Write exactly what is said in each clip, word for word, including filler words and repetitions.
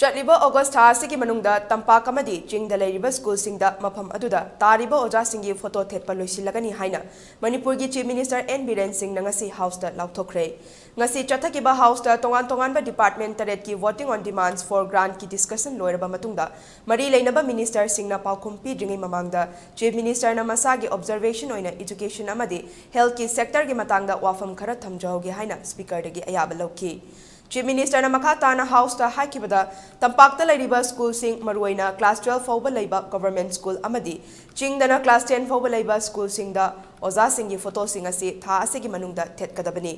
ꯆꯠꯂꯤꯕ ꯑꯣꯒꯁ ꯊꯥ ꯑꯁꯤꯒꯤ ꯃꯅꯨꯡꯗ ꯇꯝꯄꯥꯛ ꯑꯃꯗꯤ ꯆꯤꯡꯗ ꯂꯩꯔꯤꯕ ꯁ꯭ꯀꯨꯜꯁꯤꯡꯗ ꯃꯐꯝ ꯑꯗꯨꯗ ꯇꯥꯔꯤꯕ ꯑꯣꯖꯥꯁꯤꯡꯒꯤ ꯐꯣꯇꯣ ꯊꯦꯠꯄ ꯂꯣꯏꯁꯤꯜꯂꯒꯅꯤ ꯍꯥꯏꯅ ꯃꯅꯤꯄꯨꯔꯒꯤ ꯆꯤꯐ ꯃꯤꯅꯤꯁꯇꯔ ꯑꯦꯟ ꯕꯤꯔꯦꯟ ꯁꯤꯡꯅ ꯉꯁꯤ ꯍꯥꯎꯁꯇ ꯂꯥꯎꯊꯣꯛꯈ꯭ꯔꯦ꯫ ꯉꯁꯤ ꯆꯠꯊꯈꯤꯕ ꯍꯥꯎꯁꯇ ꯇꯣꯉꯥꯟ ꯇꯣꯉꯥꯟꯕ department ꯇꯔꯦꯠꯀꯤ voting on demands for grant ꯀꯤ discussion ꯂꯣꯏꯔꯕ ꯃꯇꯨꯡꯗ ꯃꯔꯤ ꯂꯩꯅꯕ ꯃꯤꯅꯤꯁꯇꯔꯁꯤꯡꯅ ꯄꯥꯎꯈꯨꯝ ꯄꯤꯗ꯭ꯔꯤꯉꯩ ꯃꯃꯥꯡꯗ ꯆꯤꯐ ꯃꯤꯅꯤꯁꯇꯔꯅ ꯃꯁꯥꯒꯤ observation ꯑꯣꯏꯅ education ꯑꯃꯗꯤ health ꯀꯤ sector ꯒꯤ ꯃꯇꯥꯡꯗ ꯋꯥꯐꯝ ꯈꯔ ꯊꯝꯖꯍꯧꯒꯦ ꯍꯥꯏꯅ ꯁ꯭ꯄꯤꯀꯔꯗꯒꯤ ꯑꯌꯥꯕ ꯂꯧꯈꯤ꯫ ꯆꯤꯐ ꯃꯤꯅꯤꯁꯇꯔꯅ ꯃꯈꯥ ꯇꯥꯅ ꯍꯥꯎꯁꯇ ꯍꯥꯏꯈꯤꯕꯗ, ꯇꯝꯄꯥꯛꯇ ꯂꯩꯔꯤꯕ ꯁ꯭ꯀꯨꯜꯁꯤꯡ, ꯃꯔꯨꯑꯣꯏꯅ class twelve ꯐꯥꯎꯕ ꯂꯩꯕ government school ꯑꯃꯗꯤ ꯆꯤꯡꯗꯅ class ten ꯐꯥꯎꯕ ꯂꯩꯕ ꯁ꯭ꯀꯨꯜꯁꯤꯡꯗ ꯑꯣꯖꯥꯁꯤꯡꯒꯤ ꯐꯣꯇꯣꯁꯤꯡ ꯑꯁꯤ ꯊꯥ ꯑꯁꯤꯒꯤ ꯃꯅꯨꯡꯗ ꯊꯦꯠꯀꯗꯕꯅꯤ꯫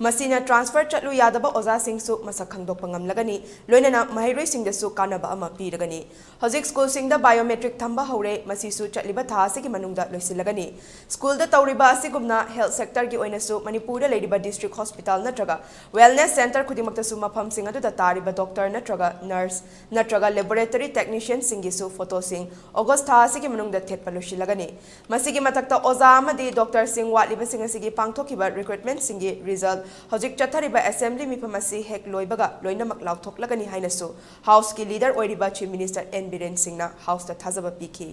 ꯃꯁꯤꯅ transfer ꯆꯠꯂꯨ ꯌꯥꯗꯕ ꯑꯣꯖꯥꯁꯤꯡꯁꯨ ꯃꯁꯛ ꯈꯪꯗꯣꯛꯄ ꯉꯝꯂꯒꯅꯤ, ꯂꯣꯏꯅꯅ ꯃꯍꯩꯔꯣꯏꯁꯤꯡꯗꯁꯨ ꯀꯥꯟꯅꯕ ꯑꯃ ꯄꯤꯔꯒꯅꯤ꯫ ꯍꯧꯖꯤꯛ ꯁ꯭ꯀꯨꯜꯁꯤꯡꯗ biometric ꯊꯝꯕ ꯍꯧꯔꯦ꯫ ꯃꯁꯤꯁꯨ ꯆꯠꯂꯤꯕ ꯊꯥ ꯑꯁꯤꯒꯤ ꯃꯅꯨꯡꯗ ꯂꯣꯏꯁꯤꯜꯂꯒꯅꯤ꯫ ꯁ꯭ꯀꯨꯜꯗ ꯇꯧꯔꯤꯕ ꯑꯁꯤꯒꯨꯝꯅ health sector ꯒꯤ ꯑꯣꯏꯅꯁꯨ ꯃꯅꯤꯄꯨꯔꯗ ꯂꯩꯔꯤꯕ district hospital ꯅꯠꯇ꯭ꯔꯒ wellness centre ꯈꯨꯗꯤꯡꯃꯛꯇꯁꯨ ꯃꯐꯝꯁꯤꯡ ꯑꯗꯨꯗ ꯇꯥꯔꯤꯕ doctor ꯅꯠꯇ꯭ꯔꯒ nurse ꯅꯠꯇ꯭ꯔꯒ laboratory technician ꯁꯤꯡꯒꯤꯁꯨ ꯐꯣꯇꯣꯁꯤꯡ ꯑꯣꯒꯁ ꯊꯥ ꯑꯁꯤꯒꯤ ꯃꯅꯨꯡꯗ ꯊꯦꯠꯄ ꯂꯣꯏꯁꯤꯜꯂꯒꯅꯤ꯫ ꯃꯁꯤꯒꯤ ꯃꯊꯛꯇ ꯑꯣꯖꯥ ꯑꯃꯗꯤ doctor ꯁꯤꯡ ꯋꯥꯠꯂꯤꯕꯁꯤꯡ ꯑꯁꯤꯒꯤ ꯄꯥꯡꯊꯣꯛꯈꯤꯕ recruitment ꯁꯤꯡꯒꯤ result ꯍꯧꯖꯤꯛ ꯆꯠꯊꯔꯤꯕ assembly ꯃꯤꯐꯝ ꯑꯁꯤ ꯍꯦꯛ ꯂꯣꯏꯕꯒ ꯂꯣꯏꯅꯃꯛ ꯂꯥꯎꯊꯣꯛꯂꯒꯅꯤ ꯍꯥꯏꯅꯁꯨ ꯍꯥꯎꯁꯀꯤ ꯂꯤꯗꯔ ꯑꯣꯏꯔꯤꯕ ꯆꯤꯐ ꯃꯤꯅꯤꯁꯇꯔ ꯑꯦꯟ ꯕꯤꯔꯦꯟ ꯁꯤꯡꯅ ꯍꯥꯎꯁꯇ ꯊꯥꯖꯕ ꯄꯤꯈꯤ꯫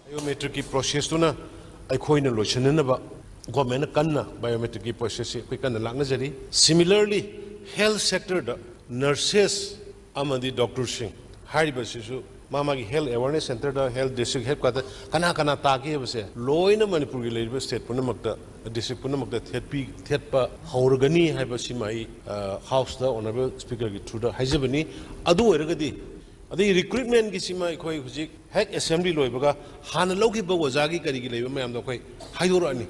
Biometric ꯀꯤ process ꯇꯨꯅ ꯑꯩꯈꯣꯏꯅ ꯂꯣꯏꯁꯤꯟꯅꯅꯕ government ꯅ ꯀꯟꯅ biometric ꯀꯤ process ꯁꯤ ꯑꯩꯈꯣꯏ ꯀꯟꯅ ꯂꯥꯛꯅꯖꯔꯤ꯫ Similarly, health sector ꯗ nurses ꯑꯃꯗꯤ doctor ꯁꯤꯡ ꯍꯥꯏꯔꯤꯕꯁꯤꯁꯨ ꯃꯥ ꯃꯥꯒꯤ health awareness centre ꯗ, health district headquarter ꯀꯅꯥ ꯀꯅꯥ ꯇꯥꯒꯦ ꯍꯥꯏꯕꯁꯦ ꯂꯣꯏꯅ ꯃꯅꯤꯄꯨꯔꯒꯤ ꯂꯩꯔꯤꯕ state ꯄꯨꯝꯅꯃꯛꯇ, district ꯄꯨꯝꯅꯃꯛꯇ ꯊꯦꯠꯄꯤ ꯊꯦꯠꯄ ꯍꯧꯔꯒꯅꯤ ꯍꯥꯏꯕꯁꯤꯃ ꯑꯩ ꯍꯥꯎꯁꯇ honourable speaker ꯒꯤ through ꯗ ꯍꯥꯏꯖꯕꯅꯤ꯫ ꯑꯗꯨ ꯑꯣꯏꯔꯒꯗꯤ ꯑꯗꯩ recruitment ꯒꯤꯁꯤꯃ ꯑꯩꯈꯣꯏ ꯍꯧꯖꯤꯛ ꯍꯦꯛ assembly ꯂꯣꯏꯕꯒ ꯍꯥꯟꯅ ꯂꯧꯈꯤꯕ ꯑꯣꯖꯥꯒꯤ ꯀꯔꯤꯒꯤ ꯂꯩꯕ ꯃꯌꯥꯝꯗꯣ ꯑꯩꯈꯣꯏ ꯍꯥꯏꯗꯣꯔꯛꯑꯅꯤ꯫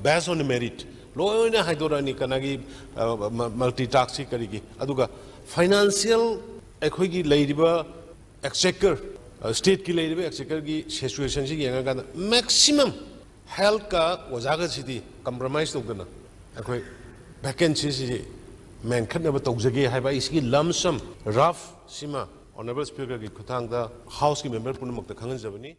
Based on the merit ꯂꯣꯏꯅ ꯍꯥꯏꯗꯣꯔꯛꯑꯅꯤ, ꯀꯅꯥꯒꯤ multi task ꯁꯤ ꯀꯔꯤꯒꯤ꯫ ꯑꯗꯨꯒ financial ꯑꯩꯈꯣꯏꯒꯤ ꯂꯩꯔꯤꯕ exchequer, state ꯀꯤ ꯂꯩꯔꯤꯕ exchequer ꯒꯤ situation ꯁꯤ ꯌꯦꯡꯉꯀꯥꯟꯗ maximum health ꯀ ꯑꯣꯖꯥꯒꯁꯤꯗꯤ compromise ꯇꯧꯗꯅ ꯑꯩꯈꯣꯏ vacancy ꯁꯤ ꯃꯦꯟꯈꯠꯅꯕ ꯇꯧꯖꯒꯦ ꯍꯥꯏꯕ ꯑꯩ ꯁꯤꯒꯤ lump sum rough ꯁꯤꯃ honourable speaker ꯒꯤ ꯈꯨꯠꯊꯥꯡꯗ ꯍꯥꯎꯁꯀꯤ member ꯄꯨꯝꯅꯃꯛꯇ ꯈꯪꯍꯟꯖꯕꯅꯤ꯫